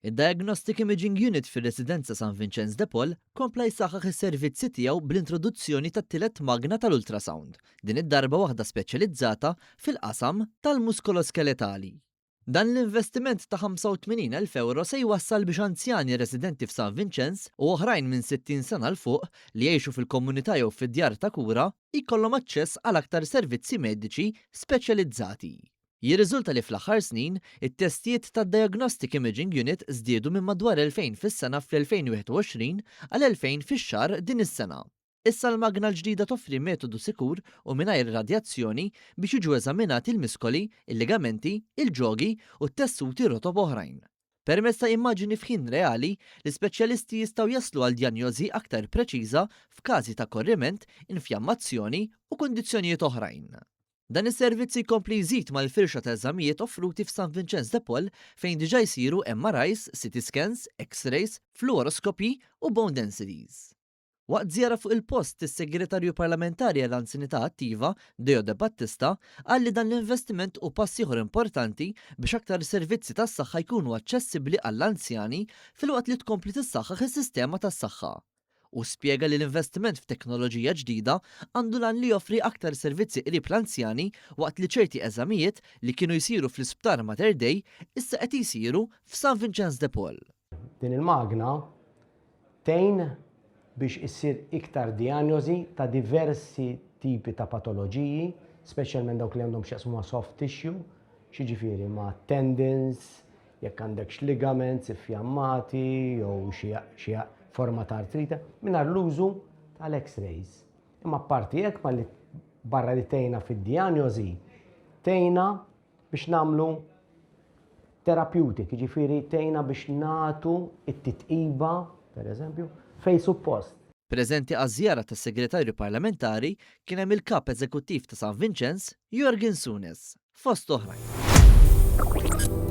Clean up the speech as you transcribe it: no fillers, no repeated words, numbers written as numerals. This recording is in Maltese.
Id-Diagnostic Imaging Unit fir-Residenza San Vinċenz de Paul kompla jsaħħaħ is-servizzi tiegħu bl-introduzzjoni tat-tielet magna tal-ultrasound, din id-darba waħda speċjalizzata fil-qasam tal-muskoloskeletali. Dan l-investiment ta' 85,000 ewro se jwassal biex anzjani residenti f'San Vinċenz u oħrajn minn 60 sena 'l fuq li jgħixu fil-komunità jew fid-djar ta' kura jkollhom aċċess għal aktar servizzi mediċi speċjalizzati. Jirriżulta li fl-aħħar snin, it-testijiet tad-Diagnostic Imaging Unit żdiedu minn madwar 2,000 fis-sena fl-2021 għal 2,000 fix-xahar din is-sena. Issa l-magna l-ġdida toffri metodu sikur u mingħajr radjazzjoni biex jiġu eżaminati l-miskoli, il-ligamenti, il-ġogi u t-tessuti rotob oħrajn. Permezz ta' immaġini f'ħin reali, l-ispeċjalisti jistgħu jaslu għal djanjożi aktar preċiża f'każi ta' korriment, infjammazzjoni u kundizzjonijiet oħrajn. Dan is-servizz jkompli jżid mal-firxa ta' eżamijiet offruti f'San Vinċenz de Paul fejn diġà jsiru MRIs, CT scans, X-rays, fluoroskopji u bone densities. Waqt żjara fuq il-post, is-Segretarju Parlamentari għall-Anzjanità Attiva, Deo Debattista, qal li dan l-investiment hu pass ieħor importanti biex aktar servizzi tas-saħħa jkunu aċċessibbli għall-anzjani filwaqt li tkompli tissaħħaħ is-sistema tas-saħħa. Hu spjega li l-investiment f'teknoloġija ġdida għandu l-għan li joffri aktar servizzi qrib l-anzjani waqt li ċerti eżamijiet li kienu jsiru fl-Isptar Mater Dei issa qed jsiru f'San Vinċenz de Paul. Din il-magna tgħin biex issir iktar dijanjosi ta' diversi tipi ta' patoloġiji, speċjalment dawk li għandhom x'jaqsmu ma' soft tissue, x'jiġifieri ma' tendons, jekk għandekx ligaments iffjammati jew xi forma ta' artrite, mingħajr l-użu tal-X-rays. Imma apparti hekk malli barra li tgħinna fid-dijanjosi, tgħinna biex nagħmlu therapeutic, jiġifieri tgħinna biex nagħtu t-titqiba, pereżempju, fejn suppost. Preżenti għaż-żjara tas-Segretarju Parlamentari kien hemm il-Kap Eżekuttiv ta' San Vinċenz, Jurgen Sunes, fost oħrajn.